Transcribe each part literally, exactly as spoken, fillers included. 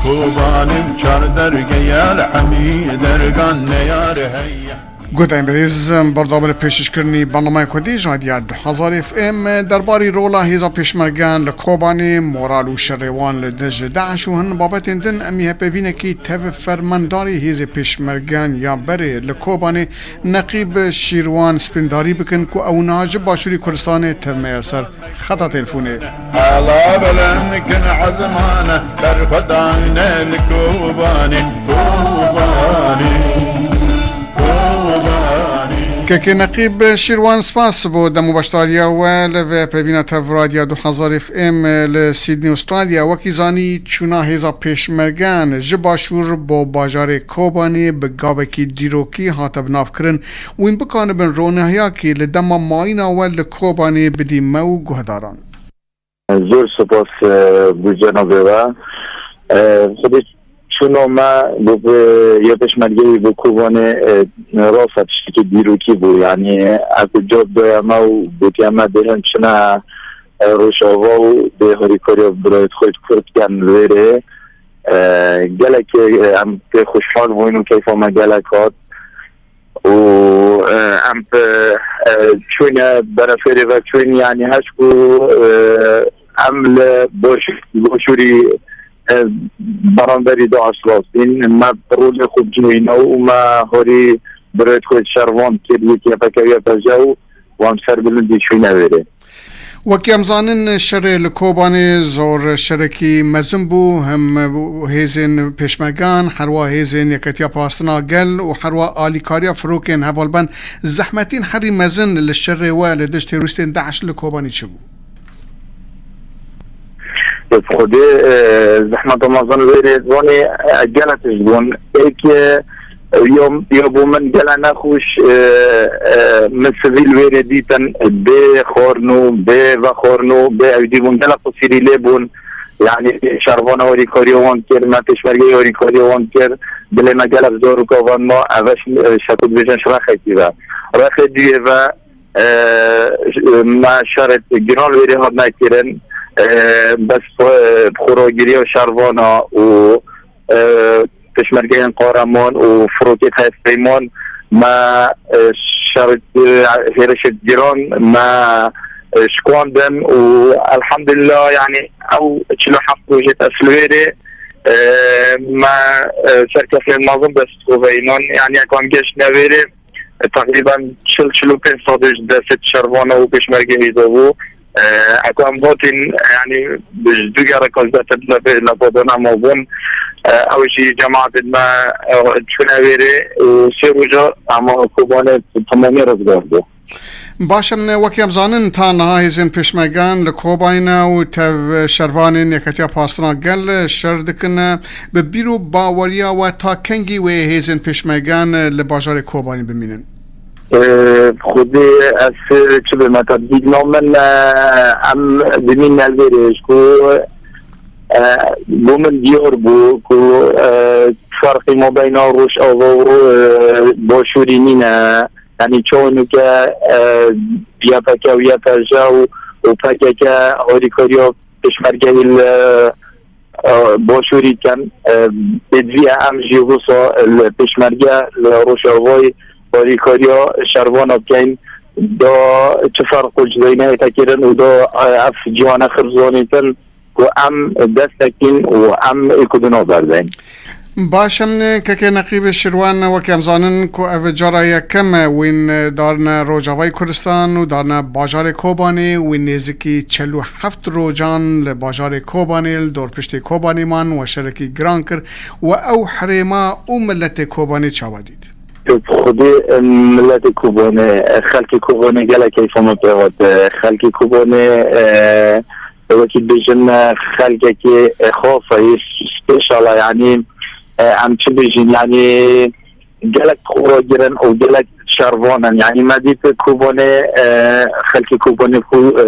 Kobanê çar derge ye, li hemî dergan neyar heye. Guhdarên birêz, berdewam li pêşkêşkirinî bernameya Kurdî ji Radya du hezar F M. Derbarî rola hêza pêşmergeyan li Kobanê, moral û şerê wan li dijî DAIŞ û hin babetên din, em ê hevpeyvînekî tev fermandarî hêzê pêşmergeyan ya berê li Kobanê, Neqîb Şîrwan Spîndarî bikin ku ew niha ji Başûrê Kurdistanê tevmeye li ser xeta telefonê. Ala bilind kin ezmane, berxwedane li Kobanê, Kobanê, Kobanê. Kekê Neqîb Şîrwan, spas bo dem û beşdariya we li vê peyvîna tev Radya du hezar F M li Sydney, Australya. Wekî zanî, çûna hêza pêşmergeyan ji Başûr bo bajarê Kobanê bi gavekî dîrokî hate binavkirin. Wîn bikanibin ronahiyakî li dema mayîna we li Kobanê bidî me û guhdaran. Zor spas, e, bo cenabê we. E, xwedê çûna me bo, e, ya pêşmergeyê bo Kobanê, e, rasa tiştekî dîrokî bû. Yanî, ez ê cevab daya me û gotiya me dê hin çine, e, Rojava û dê harîkariya birayet xwe Kurd ken vêrê. E, gelek, e, em pê xweşhal bûyn û keyfa me gelek hat. û, e, em, e, e, çûne berefêrê ve çûn, yanî heş ku, e, em li baş-, başûrî, e, beramberî DAIŞ rastîn, me rolê xwe cihîne û me harî birêt xwe şervan kir, yek Y P G, Y P J û wan serbilindî çûne vêrê. Wekî em zanin, şerê li Kobanê zor şerekî mezin bû, hem hêzên pêşmergan, herwa hêzên Yeketiya Parastina Gel û herwa alîkariya firokên hevalben zehmetîn herî mezin li şerê we li dijî terorîstên DAIŞ li Kobanê çi bû? Bi Xwedê, e, zehmeta mezin wêrê zanî, e, gelek tişt bûn. Êk, e, yo, yo bo min gele nexweş, e, e, min sivîl wêrê dîtin, bê xwarin û bê vexwarin û bê ewdî bûn, gelek qusîrî lê bûn. Yanî şervana harîkariya wan kir, me pêşmergeyê harîkariya wan kir, dilê me gelek zor û kavan ma, ev e, e, şeku dibêjin ji rexekî ve. Rexê duyê ve, e, me şerê giran wêrê hatine kirin, e, bes xwe, xweragiriya şervana û, e, pêşmergeyên qareman û firokê hevpeyman me, e, şer, e, hêrişê giran me, e, şikandin û elhamdulillah, yanî ew çil û heft rojê te li wêrê, e, me, e, serkeftinên mezin dest xwe ve înan, yanî ekan geş nevêrê, e, teqrîben çil, çil û pênc sedê ji destê şervana û pêşmergehî de bû. E, eko em hatîn, yanî, ji du gereka zêdetir li vê lepadana mabûn. E, ew jî cemaetên me, e, çûne wêrê û sê roja em Kobanê temamî rizgar bû. Baş e, wekî em zanin, ta niha hêzên pêşmergan li Kobanê ne û tev şervanên Yeketiya Parastina Gel şer dikin. Bi bîr û baweriya we ta kengî wê hêzên pêşmergan li bajarê Kobanê bimînin? Ee, Xwedê ez çi bême te dîtina min, e, em dimîn nelvêrê ji ku, e, bo min diyar bû ku, e, ferqî mabeyna Rojava û, e, Başûrî nîne. Yanî çawa nûke, e, Y P G û Y P J û, û P K K harîkariya pêşmergeyê li, e, Başûrî dikin. E, pêdivî ye em jî wisa li pêşmerge li Rojavayê harîkariya şervana bikeyn. Da çi ferq û cudayî nehête kirin û da, e, ev cîhane xirb zanîtin ku em dest nekîn û em ê ku di navber deyn. Baş e, kekê Neqîb Şirwan, wek em zanin ku ev cara yekem e wîn darne Rojavayê Kurdistan û darne bajarê Kobanê, wîn nêzîkî çel û heft rojan li bajarê Kobanê, li dorpiştê Kobanê man, we şerekî giran kir, we ew herêma û miletê Kobanê çawa dît? Xwedê, em, miletê Kobanê, e, xelkê Kobanê gelek keyfa min pê hat. E, xelkê Kobanê, e, wekî dibêjin, e, xelkekê, e, xas e, yê special e, yanî, e, em çi bêjin, yanî gelek xwe ragirin û gelek şervan in. Yanî me dît Kobanê, e, xelkê Kobanê ku, e,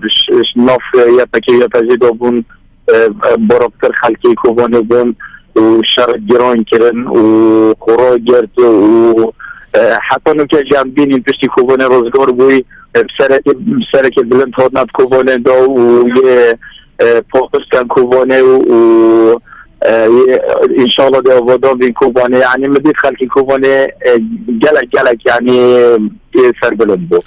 ji, ji nav Y P G, Y P J de bûn, e, e, baraktir xelkê Kobanê bûn û şer giran kirin û xwe ragirt û, e, heta nûke jî em bînîn piştî Kobanê rizgar bûyî, e, bi serekê, bi serekê bilind hatine bi Kobanê de û yê, e, paqij ken Kobanê û, û, E, yê, înşallah dê avadan bîn Kobanê. Yanî min dît xelkê Kobanê, e, gelek, gelek, yanî, yê serbilind bû.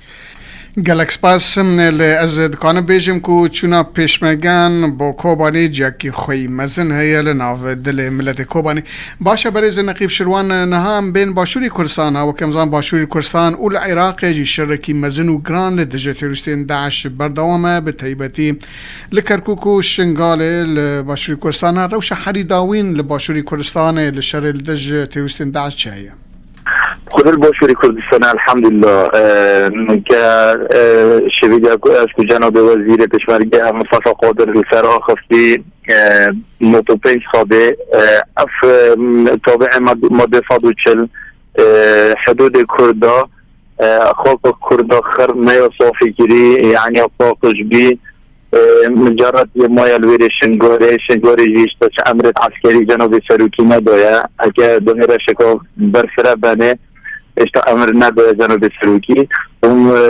Gelek spas. Lê ez dikanim bêjim ku çûna pêşmergeyan bo Kobanê ciyakî xweyî mezin heye li nav dilê miletê Kobanê. Baş e, berêz Neqîb Şirwan, niha em bên Başûrê Kurdistan. Ha, weke em zan Başûrê Kurdistan û li Iraqê jî şerekî mezin û giran li dijî terorîstên DAIŞ berdewam e, bi taybetî li Kerkûk û Şingalê. Li Başûrê Kurdistan rewşa herî dawîn li Başûrê Kurdistanê li şerê li dijî terorîstên DAIŞ çi heye? Xwedê li Başûrê Kurdistanê, elhamdulillah, e, ke, e, şevîdiya ku ez ku Cenabê Wezîrê Pêşmerge Mistefa Qadir li ser axistî, e, nod û pênc sabê, e, ev, e, tabiê mad-, madde sed û çil, e, hidûdê Kurda, e, xaka Kurda xir neya safî kirî, yanî ya paqij bî, e, micaret yê maya li wêrê Şingarê, Şingarê jî işte çi emrê eskerî Cenabê Serokî nedaye, heke dihêre şika berfire benê, işte emir nedaye Cenabê Serokî. Û, e,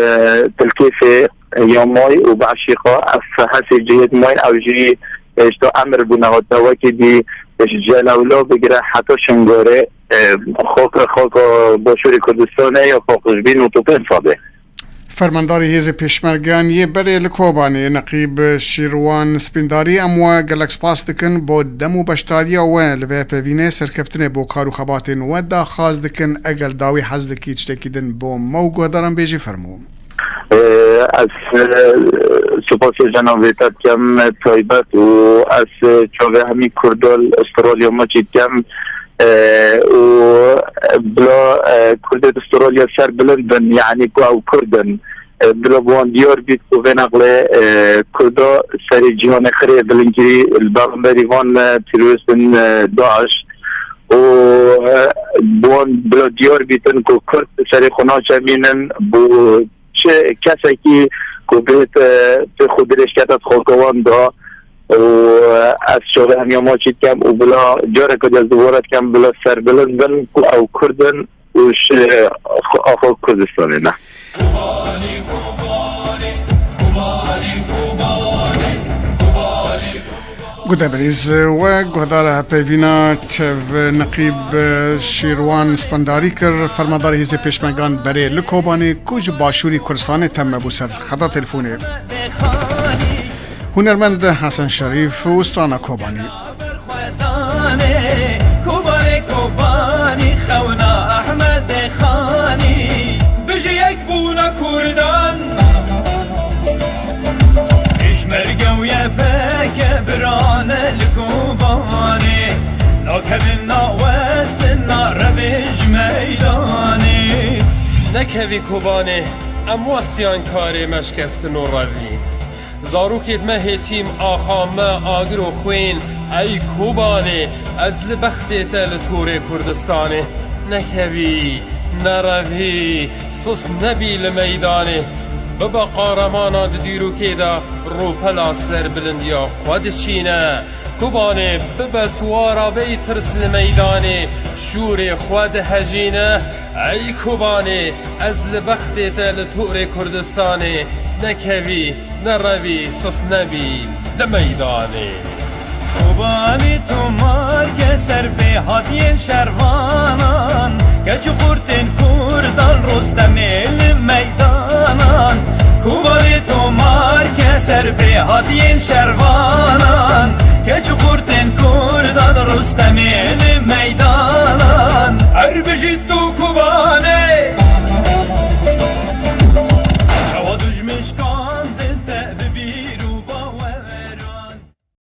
tilkêfê ya may û beşîqa ev hesê cihêt may ew jî, e, işte emir bûne hate wekî dî, e, ji Celewla bigire heta Şingarê, e, xaka, xaka Başûrê Kurdistanê ya paqij bî nod û pênc sabê. Fermandarê Hêzê Pêşmergeyan yê berê li Kobanê, Neqîb Şîrwan Spîndarî, em we gelek spas dikin bo dem û beşdariya we li vê pevînê. Serkeftinê bo kar û xebatên we daxwaz dikin. Eger dawî hez dikî tiştekî din bo me û guhdaran bêjî, fermû. Ee, ez, e, spasê cenabê te dikem taybet û ez, e, çavê hemî Kurda li Australya maçî dikem. E, û bila, e, Kurdê Australya ser bilind bin, yanî ku ew Kurd in. E, bila bi wan diyar bît ku vê neqlê, e, Kurda serê cîhanê xirê bilind kirî li beramberî van, e, terorîstên, e, DAIŞ. Û, e, bi wan bila diyar bîtin ku Kurd serê xwe naçemînin, bo çi kesekî ku bêt, e, pê xwe dirêjkete xalka wan da. Û, e, ez çavê hemiya maçî dikem û bila careke dest dubare dikem, bila serbilind bin ku ew Kurd in û ji xwe, axa Kurdistanê ne. Guhdarên berîz, we guhdara hevpeyvîna çev Neqîb Şîrwan Spendarî kir, fermandarê Hêzê Pêşmergan berê li Kobanê, ku ji Başûrî Kurdistanê teme bû ser xeta telefonê. Hunermend Hesen Şerîf û strana Kobanî. Kobanê, Kobanî, xewna Ehmedê Xanî. Bijî yekbûna Kurdan. Pêşmerge û Y P G birane li Kobanê. Nakevin, nawestin, narevê ji meydanê. Nekevî Kobanê, em westiyan karê me şikestin û revî. Zarokêd me hêtîm, axa me agir û xwîn, ey Kobanê, ez li bextê te li torê Kurdistanê. Nekevî, nerevî, sist nebî li meydanê. Bibe qaremana di dîrokê de, rûpela serbilindiya xwe diçîne. Kobanê, bibe siwara bêtirs li meydanê, şûrê xwe dihejîne. Ey Kobanê, ez li bextê te li torê Kurdistanê. Nekevî, nerevî, sist nebî li meydanê. Kobanê, tomarke ser pê hatiyên şervanan, keç û xurtên Kurdan, Rostemê li meydanan. Kobanê, tomarke ser pê hatiyên şervanan, keç û xurtên Kurdan, Rostemê li meydanan. Her bijî tu Kobanê.